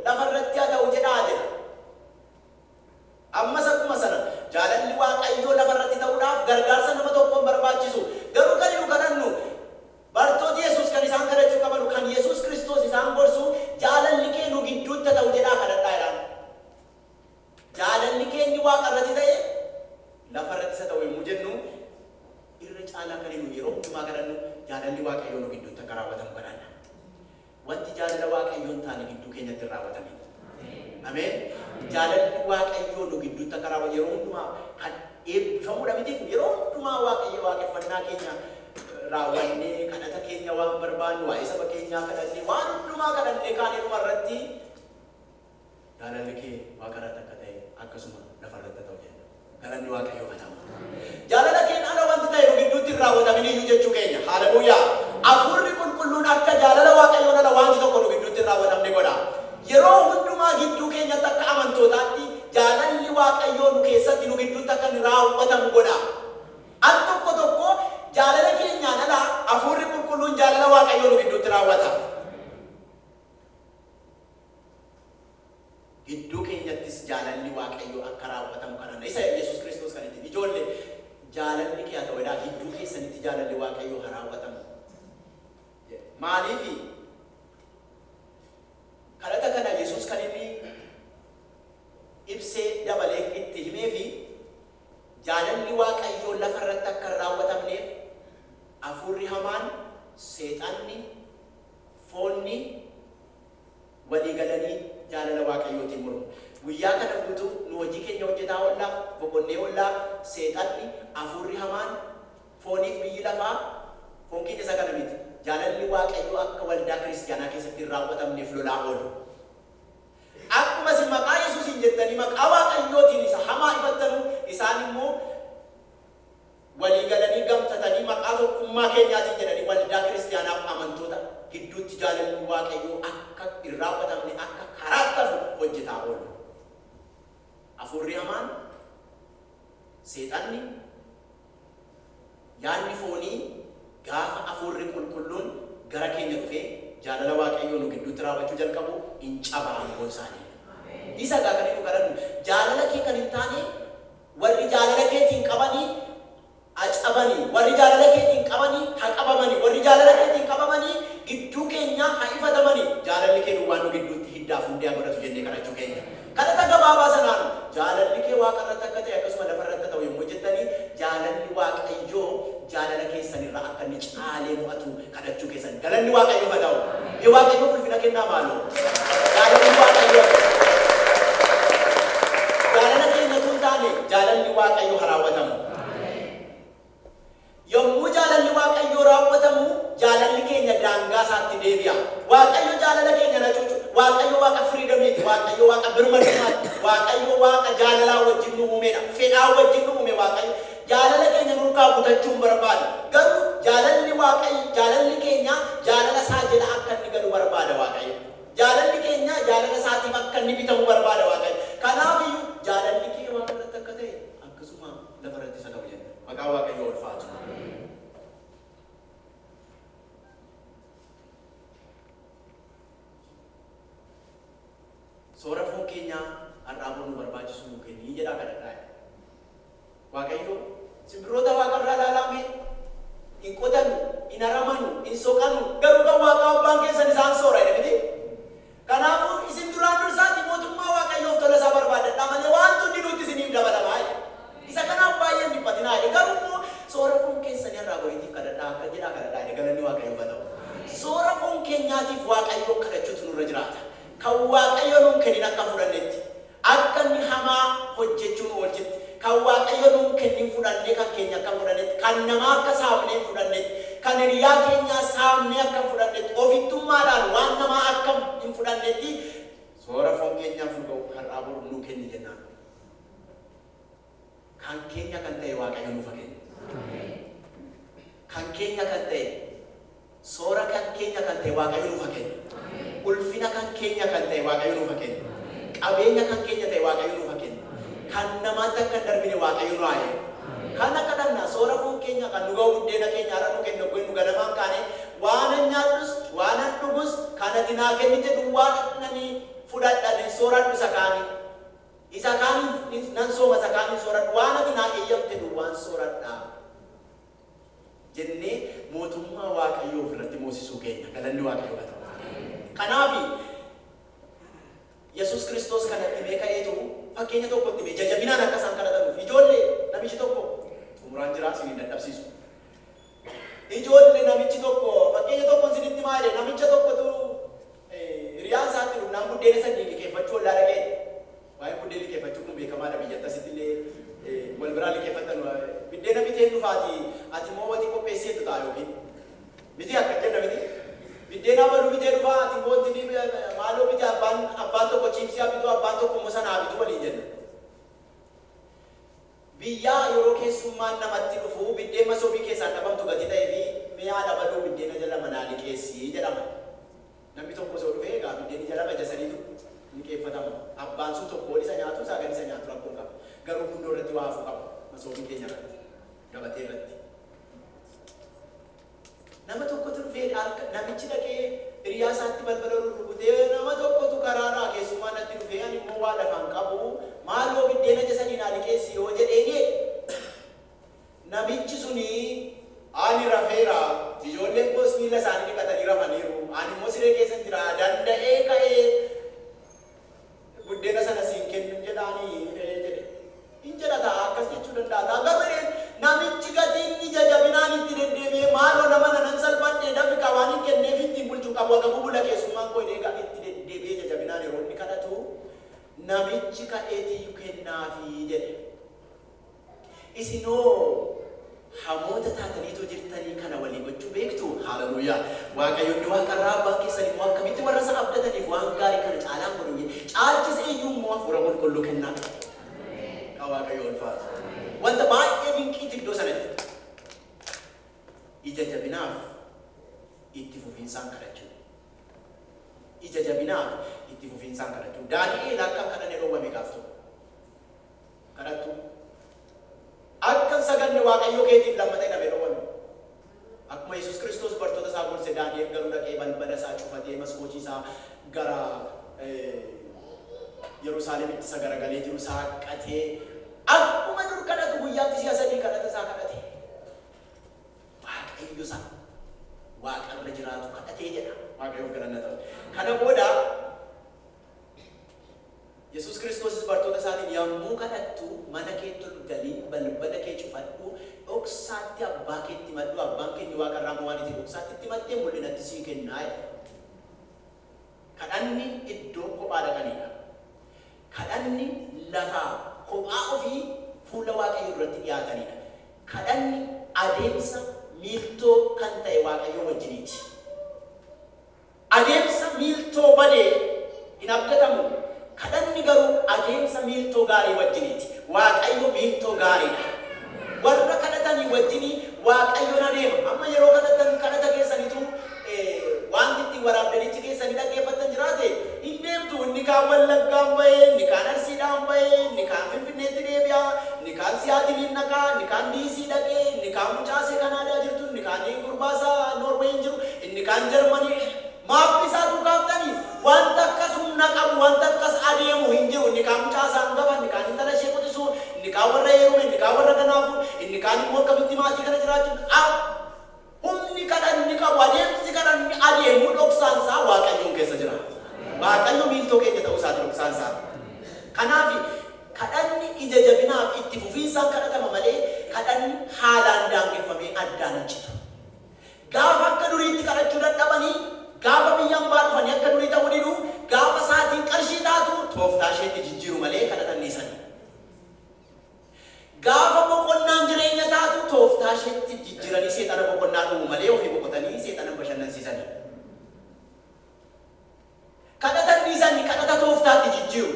[SPEAKER 2] lafa irratti haa ta'u jedhaa jedha. Ammas akkuma sana jaalalli Waaqayyoo lafa irratti ta'uudhaaf gargaarsa nama tokkoon barbaachisu. Garuu kan nu kadhannu bartooti Yesuus kan isaan kadhachuu qaban kan Yesuus Kiristoos isaan gorsu jaalalli kee nu gidduutti ta'u jedhaa kadhadhaa jedhaan. Jaalalli keenya waaqa irratti ta'e lafa irratti isa ta'u yommuu jennu irra caalaa kan nu yeroo hundumaa kadhannu jaalalli Waaqayyoo nu gidduutti akka raawwatamu kadhanna. Wanti jaalala Waaqayyoo hin taane gidduu keenyatti hin raawwatamin. Ameen. Jaalalli Waaqayyoo nu gidduutti akka raawwatamu yeroo hundumaa kan eebbifamuudha miti. Yeroo hundumaa Waaqayyo waaqeffannaa keenya raawwannee kadhata keenya waan barbaannu waa'ee saba keenyaa kadhannee waan hundumaa kadhannee kaanee dhuma irratti jaalalli kee waaqa irratti akka ta'e akkasuma lafa irratti ta'u jenna. Galanni Waaqayyoo haa ta'u. Jaalala keen ala wanti ta'e nu gidduutti gidduutti raawwatamin iyyuu jechuu keenya. Haleluuyaa. Hafuurri qulqulluun akka jaalala Waaqayyoon ala wanti tokko nu gidduutti raawwatamne godha. Yeroo hundumaa gidduu keenyatti akka amantootaatti jaalalli Waaqayyoo nu keessatti nu gidduutti akka inni raawwatamu godha. Al tokko tokko jaalala keenyaan ala hafuurri qulqulluun jaalala Waaqayyoo nu gidduutti raawwata. Gidduu keenyattis jaalalli Waaqayyoo akka raawwatamu kanaan isa Yesuus Kiristoos kan ittiin ijoollee jaalalli kee haa ta'u jedhaa gidduu keessanitti jaalalli Waaqayyoo haa raawwatamu. Maaliifi kadhata kana Yesuus kan inni ibsee dabalee itti himee fi jaalalli Waaqayyoo lafa irratti akka hin raawwatamneef hafuurri hamaan, seexanni, foonni walii galanii jaalala Waaqayyootiin mormu. Guyyaa kana guutuu nu hojii keenya hojjetaa oollaa, boqonnee oollaa, seexanni, hafuurri hamaan, fooniif biyyi lafaa, foon keenya isa kana miti. Jaalalli Waaqayyoo akka waldaa kiristiyaanaa keessatti hin raawwatamneef lolaa oolu. Akkuma isin maqaa Yesuusiin jettanii maqaa Waaqayyootiin isa hamaa ifattanu isaan immoo walii galanii gamtatanii maqaa tokkummaa keenyaatiin jedhanii waldaa kiristiyaanaaf amantoota gidduutti jaalalli Waaqayyoo akka hin raawwatamne akka karaatti hafu hojjetaa oolu. Hafuurri hamaan, seexanni, yaadni foonii gaafa hafuurri qulqulluun gara keenya dhufee jaalala Waaqayyoo nu gidduutti raawwachuu jalqabu hin caba aangoon isaanii. Isa egaa kan inni kadhannu jaalala kee kan hin taane warri jaalala keetiin qabanii acabanii, warri jaalala keetiin qabanii haa qabamanii, warri jaalala keetiin qabamanii gidduu keenya haa ifatamanii, jaalalli kee duwwaan nu gidduutti hiddaaf hundee godhatu jennee kadhachuu keenya. Kadhata gabaabaa sanaan jaalalli kee waaqa irratti akka ta'e akkasuma lafa irratti ta'u yommuu jettanii jaalalli Waaqayyoo jaalala keessanirraa akka inni caalee mo'atu kadhachuu keessan. Galanni Waaqayyoof haa ta'u. Mee Waaqayyoof ulfina kennaa maaloo? Jaalalli Waaqayyoo jaalala keenya tun taane jaalalli Waaqayyoo haa raawwatamu. Yommuu jaalalli Waaqayyoo raawwatamu jaalalli keenya daangaa isaatti deebi'a. Waaqayyo jaalala keenya na cuucu. Waaqayyo Waaqa firiidamiiti. Waaqayyo Waaqa birmadummaati. Waaqayyo Waaqa jaalalaa wajjin nu uumedha. Fedhaa wajjin nu uume Waaqayyo. Jaalala keenya nurkaa butachuu hin barbaadu. Garuu jaalalli Waaqayyo jaalalli keenya jaalala isaa jala akka inni galu barbaada Waaqayyo. Jaalalli keenya jaalala isaatiif akka inni bitamu barbaada Waaqayyo. Kanaafiyyuu jaalalli kee waaqa irratti akka ta'e akkasuma lafa irratti isa ta'u jenna. Maqaa Waaqayyoo ulfaatu. Soora foon keenyaa har'aa boru nu barbaachisu nuu kenni jedhaa kadhadhaa. Waaqayyo simbirroota waaqarraa ilaalaa mee hin qotanu, hin haramanu, hin soqanu, garuu kan Waaqaa abbaan keessan isaan soora jedhe miti. Kanaafuu isin duraan dursaatti mootummaa Waaqayyoof tola isaa barbaadadhaa malee wanti hundi nutti isiniif dabalamaa jedhe. Isa kanaaf baay'ee hin dhiphatinaa jedhe. Garuu immoo soora foon keessanii har'aa boriitiif kadhadhaa akka jedhaa kadhadhaa jedhe. Galanni Waaqayyoof haa ta'u. Soora foon keenyaatiif Waaqayyoo kadhachuutu nurra jiraata. Kan Waaqayyo nuun kennin akka fudhannetti, akka inni hamaa hojjechuu nu oolchetti, kan Waaqayyo nuun kennin fudhannee kan keenya akka fudhannetti, kan namaa akka saamnee fudhannetti, kan hiriyaa keenyaa saamnee akka fudhannetti, ofittummaadhaan waan namaa akka hin fudhannetti soora foon keenyaaf nu ga'u har'aa boru nuu kenni jennaan. Kan keenya kan ta'e Waaqayyo nuuf haa kennu. Kan keenya kan ta'e soora kan keenya kan ta'e Waaqayyo nuuf haa kennu. Ulfina kan keenya kan ta'e Waaqayyo nuuf haa kennu. Qabeenya kan keenya ta'e Waaqayyo nuuf haa kennu. Kan namaatti akka hin darbine Waaqayyo nu haa eegu. Kana kadhannaa soora foon keenya kan nu ga'u buddeena keenya har'a nu kennu nu ganamaan kaane waan nyaadhus waan dhugus kan ati naa kennite duwwaa nani fudhadha sooradhu isa kaanii. Isa kaanii nan sooma isa kaanii sooradhu waan ati naa eeyyamte duwwaan sooradha. Jennee mootummaa Waaqayyoo ofirratti moosisuu keenya galanni Waaqayyoo haa ta'u. Kanaafi Yesuus Kiristoos kanatti mee ka'eetu fakkeenya tokkotti mee jajjabinaan akka isaan kadhatanuuf ijoollee namichi tokko xumuraan jira isin hin dadhabsiisu. Ijoollee namichi tokko fakkeenya tokko isinitti maa jedhe namicha tokkotu hiriyaan isaatti dhufnaan buddeena sadii liqeeffachuu ollaa dhaqee. Waa'ee buddeen liqeeffachuu kun beekamaadha biyyatti asitti illee wal biraa liqeeffatan buddeena biteen dhufaati ati immoo watii qopheesseetu ta'a yookiin miti akka jenna miti. Buddeena baluu bitee dhufaa ati immoo wanti maaloo bitee abbaan tokko chiipsii haa bitu abbaan tokko immoo sana haa bitu waliin jenna. Biyyaa yeroo keessummaan namatti dhufu biddeen masoobii keessaan dhabamu liqeessii jedhama. Namni tokko osoo dhufee egaa biddeen ija lama ija sadiitu liqeeffatama. Abbaan sun tokko isa nyaatu isaa gadi isa nyaatu rakkoon qaba. Garuu gundoo irratti waa hafuu qaba. Masoobii keenya irratti gabatee irratti. Nama tokkotu dhufee namichi dhaqee hiriyaa isaatti balbala rurrukutee nama tokkotu karaarraa keessumaa natti dhufee ani immoo waa lafaan qabu maaloo biddeena ija sadii naa liqeessi yoo jedheeni namichi suni ani rafeera ijoolleen koos miila isaanii dhiqatanii rafaniiru ani immoo siree keessa jira danda'ee ka'ee buddeena sana siin kennu jedhaanii jedhe. Hin jedha ta'a akkas jechuu danda'a ta'a garuu namichi gatiin ija jabinaan itti deddeebi'ee maaloo nama nanan salphadhee dafi waan hin kenneef ittiin bulchuu qabu akka bubula keessummaan koo egaa itti deddeebi'ee ija jabinaan yeroo inni kadhatu namichi ka'eetii kennaafii jedhe. Isinoo hamoota taataniitoo jirtanii kana walii gochuu beektu. Haleluuyaa. Waaqayyoonni waaqarraa abbaan keessan immoo akkamitti warra isa abdataniif waan gaarii kana caalaan godhu caalchisee iyyuu immoo hafuura qulqulluu kennaa. Waaqayyo ulfaatu. Wanta baay'ee dinqiitu iddoo sanatti. Ija jabinaaf itti fufiinsaan kadhachuu. Ija jabinaaf itti fufiinsaan kadhachuu. Daani'eel akka kadhanne dhoowwame gaaf tokko. Kadhattu. Akka saganne Waaqayyo keetiif lammata hidhamee dhoowwame. Akkuma Yesuus Kiristoos bartoota isaa gorse Daani'eel garuu dhaqee balbala isaa cufatee maskootii isaa gara Yerusaalemitti isa garagalee jiru saaqqatee akkuma dur kadhatu guyyaatti si'a sadii kadhata isaa kadhate. Waaqayyo isaa waaqarra jiraatu kadhatee jedha. Waaqayyoof galanna ta'u. Kana booda Yesuus Kiristoosis bartoota isaatiin yommuu kadhattu mana keetti ol galii balbala kee cufadhu dhoksaatti abbaa keetti himadhu abbaan keenya waaqarraa immoo waan itti dhoksaatti itti himattee mul'inatti sii kennaa jedha. Kadhanni iddoo kophaa dhaqanidha. Kadhanni lafa kophaa ofii fuula Waaqayyoo duratti dhiyaatanidha. Kadhanni adeemsa miiltoo kan ta'e Waaqayyoo wajjiniiti. Adeemsa miiltoo badee hin abdatamu. Kadhanni garuu adeemsa miiltoo gaarii wajjiniiti. Waaqayyo miiltoo gaariidha. Warra kadhatanii wajjinii Waaqayyoon adeema. Amma yeroo kadhatan kadhata keessaniitu wanti ittiin waraabdanichi keessanii dhaggeeffattan jiraate hin deemtu. Inni kaan Wallaggaan bahee, inni kaan Arsiidhaan bahee, inni kaan Finfinneetti deebi'a, inni kaan Siyaatiliin dhaqaa, inni kaan Diisii dhaqee, inni kaan Mucaasee Kanaadaa jirtu, inni kaan Gurbaasaa Noorweeyin jiru, inni kaan Jarmanii. Maappi isaa duukaaftanii wanta akkas humna qabu, wanta akkas adeemu hin jiru. Inni kaan mucaasaa hangafa, inni kaan intala ishee quxisu, inni kaan warra heerume, inni kaan warra ganaafu, inni kaan immoo akkamitti maatii kana jiraachuu. Humni kadhanni qabu, adeemsi kadhanni adeemu dhoksaan isaa Waaqayyoon keessa jira. Waaqayyo miiltoo keenya ta'uu isaati dhoksaan isaa. Kanaaf kadhanni ija jabinaaf itti fufiinsaan kadhatama malee kadhanni haalaan daangeffamee addaan hin citu. Gaafa akka duriitti kadhachuu dadhabanii gaafa biyyaan baa dhufanii akka durii ta'uu diduu gaafa sa'aatiin qarshii taatu tooftaa isheetti jijjiiru malee kadhatan dhiisanii. Gaafa boqonnaan jireenya taatu tooftaa isheetti jijjiiranii seexana boqonnaa dhumu malee ofii boqotanii seexana bashannansiisanii. Kadhatan dhiisanii kadhata tooftaatti jijjiiru.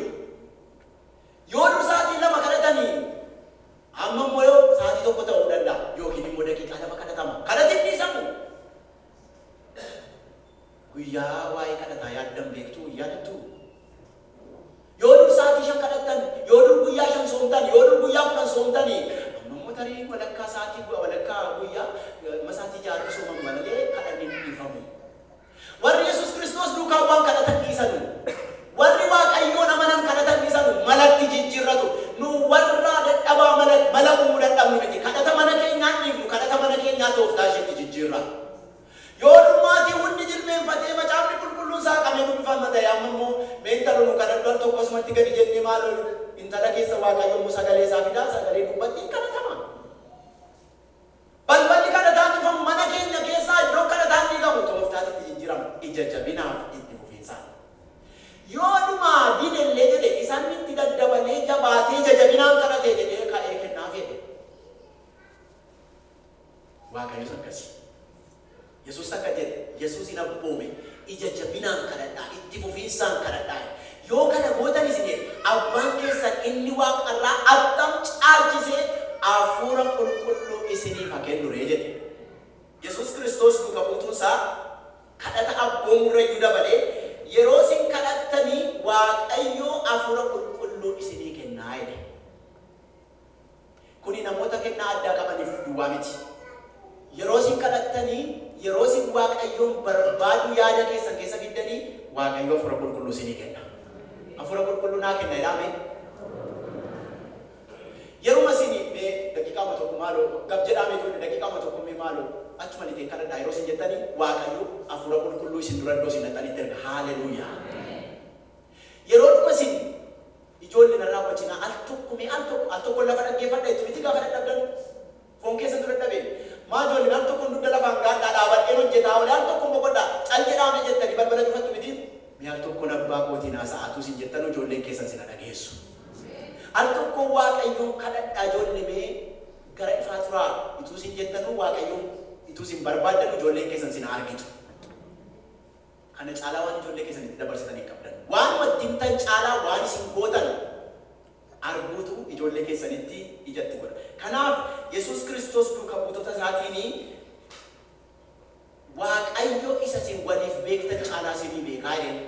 [SPEAKER 2] Yoo dur sa'aatii 2 kadhatanii amma immoo yoo sa'aatii 1 ta'uu danda'a yookiin immoo daqiiqaa 2 kadhatama. Kadhatin dhiisamu. Guyyaa waa'ee kadhataa yaaddan beektu yaadattu. Yoo dur sa'aatii 5 kadhattan, yoo dur guyyaa 5 soomtan, yoo dur guyyaa 10 soomtanii amma immoo tarii walakkaa sa'aatii walakkaa guyyaa sa'aatii 6 soomamu malee kadhanni hin dhiifamu. Warri Yesuus Kiristoos duukaa waan kadhatan dhiisanu. Warri Waaqayyoon amanan kadhatan dhiisanu malatti jijjiirratu. Nu warra dadhabaa mala uumuu dadhabnu miti. Kadhata mana keenyaa dhiifnu, kadhata mana keenyaa tooftaa isheetti jijjiirra. Yoo dhumaatii hundi jilbeenfatee macaafni qulqulluun saaqamee dubbifama ta'e amma immoo meentalo nu kadhadhu al tokko asumatti gadi jennee maaloo intala keessa Waaqayyo immoo sagalee isaa fidaa sagalee dubbatti hin kadhatama. Balballi kadhataan cufamu mana keenya keessaa iddoo kadhataan diigamu tooftaatti jijjiirama. Ija jabinaaf itti fufiinsaan. Yoo dhumaa didellee jedhe isaan itti daddabalee jabaatee ija jabinaan kadhatee jedhee ka'ee kennaaf jedhe. Waaqayyos akkasii. Yesuus akka jedhe Yesuus hin abboome ija jabinaan kadhadhaa itti fufiinsaan kadhadhaa. Yoo kana gootan isin jedhe abbaan keessan inni waaqarraa attam caalchisee hafuura qulqulluu isiniif haa kennu ree jedhe. Yesuus Kiristoos duuka buutuun isaa Kadhata abboomurrayyuu dabalee yeroo isin kadhattanii Waaqayyo Hafuura Qulqulluu isinii kennaa jedhe. Kuni namoota kennaa addaa qabaniif duwwaa miti. Yeroo isin kadhattanii, yeroo isin Waaqayyoon barbaadu yaada keessan keessa fiddanii, Waaqayyo Hafuura Qulqulluu isinii kenna. Hafuura Qulqulluu naa kenna jedhame. Yeruma isin mee daqiiqaama tokko maaloo gab jedhame ijoollee daqiiqaama tokko mee maaloo achuma litee kadhadhaa yeroo isin jettanii Waaqayyo Hafuura Qulqulluu isin dura iddoo isin dhaqxanitti erga. Haaleluuyaa. Yeroo dhuma isin ijoollee narraa wajjinaa al tokko mee al tokko lafa dhaggeeffadha jettu miti gaafa dadhabdan foon keessan dura dadhabeen maa ijoolleen al tokko dugda lafaan gaadhaa dhaabadheen hojjetaa oole al tokko boqodhaa cal jedhaame jettanii balbala cufattu miti mee al tokkoon abbaa kootiin haasa'atuu isin jettan ijoolleen keessan sin dhageessu. Al tokko Waaqayyoon kadhadhaa ijoollee mee gara ifaa turaa ituu isin jettanuu Waaqayyoon ituu isin barbaaddan ijoolleen keessan sin argitu. Kana caalaa waan ijoollee keessan itti dabarsitan hin qabdan. Waanuma itti himtan caalaa waan isin gootan arguutu ijoollee keessanitti ijatti godha. Kanaaf Yesuus Kiristoos duuka buutota isaatiin Waaqayyo isa isin waliif beektan caalaa isinii beekaa jedheen.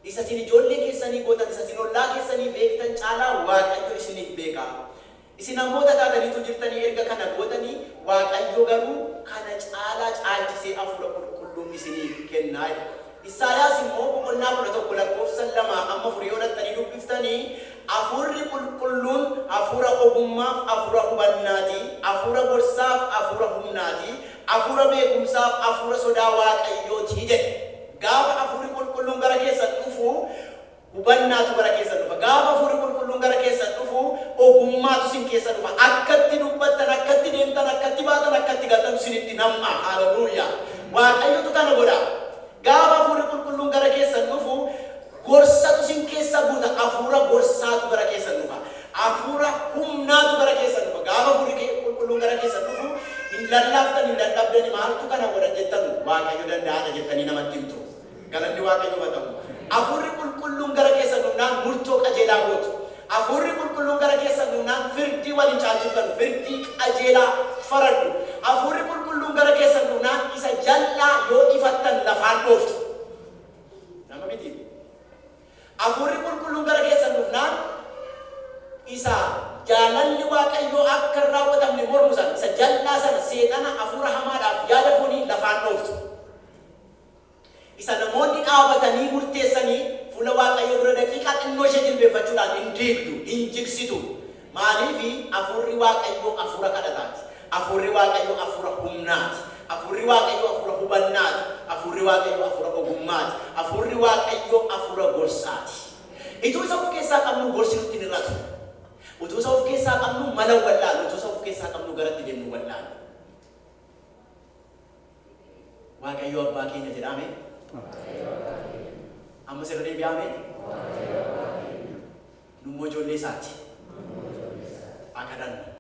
[SPEAKER 2] Isa isin ijoollee keessanii gootan, isa isin ollaa keessanii beektan caalaa Waaqayyo isiniif beekaa. Isin namoota taataniitu jirtanii erga kana gootanii Waaqayyo garuu kana caalaa caalchisee Hafuura Qulqulluun isiniif kennaa jedhe. Isaayaas immoo boqonnaa 11 lakkoofsa 2 amma 4 yoo dhattanii dubbiftanii Hafuurri Qulqulluun hafuura ogummaaf, hafuura hubannaati, hafuura gorsaaf, hafuura humnaati, hafuura beekumsaaf, hafuura sodaa Waaqayyooti jedhe. Gaafa Hafuurri Qulqulluun gara keessan dhufu hubannaatu gara keessan dhufa. Gaafa Hafuurri Qulqulluun gara keessan dhufu ogummaatu isin keessa dhufa. Akkatti dubbattan, akkatti deemtan, akkatti baatan, akkatti galtan isinitti nam'a. Haleluuyaa. Waaqayyotu kana godha. Gaafa Hafuurri Qulqulluun gara keessan dhufu gorsatu isin keessa guuta. Hafuura gorsaatu gara keessan dhufa. Hafuura humnaatu gara keessan dhufa. Gaafa Hafuurri Qulqulluun gara keessan dhufu hin lallaaftan, hin dadhabdani maaltu kana godha jettan Waaqayyo danda'aadha jettanii namatti himtu. Galanni Waaqayyo haa ta'u. Hafuurri Qulqulluun gara keessan dhufnaan murtoo qajeelaa gootu. Hafuurri Qulqulluun gara keessan dhufnaan firdii waliin caalchiftan, firdii qajeelaa faraddu. Hafuurri Qulqulluun gara keessan dhufnaan isa jal'aa yoo ifattan lafaan dhooftu. Nama miti. Hafuurri Qulqulluun gara keessan dhufnaan isa jaalalli Waaqayyoo akka hin raawwatamne mormu sana, isa jal'aa sana seexana hafuura hamaadhaaf yaada foonii lafaan dhooftu. Isa namoonni dhaabatanii murteessanii fuula Waaqayyoo dura daqiiqaa xinnoo ishee jilbeeffachuudhaan hin diigdu, hin jigsitu. Maaliifi Hafuurri Waaqayyoo hafuura kadhataati. Hafuurri Waaqayyoo hafuura humnaati. Hafuurri Waaqayyoo hafuura hubannaati. Hafuurri Waaqayyoo hafuura ogummaati. Hafuurri Waaqayyoo hafuura gorsaati. Ituu isa of keessaa qabnu gorsi nutti hin hir'atu. Utuu isa of keessaa qabnu mala wallaalu. Utuu isa of keessaa qabnu garatti deemnu wallaalu. Waaqayyo abbaa keenya jedhame. Amma sirra deebi'ame. Nummoo ijoollee isaati. Haa kadhannu.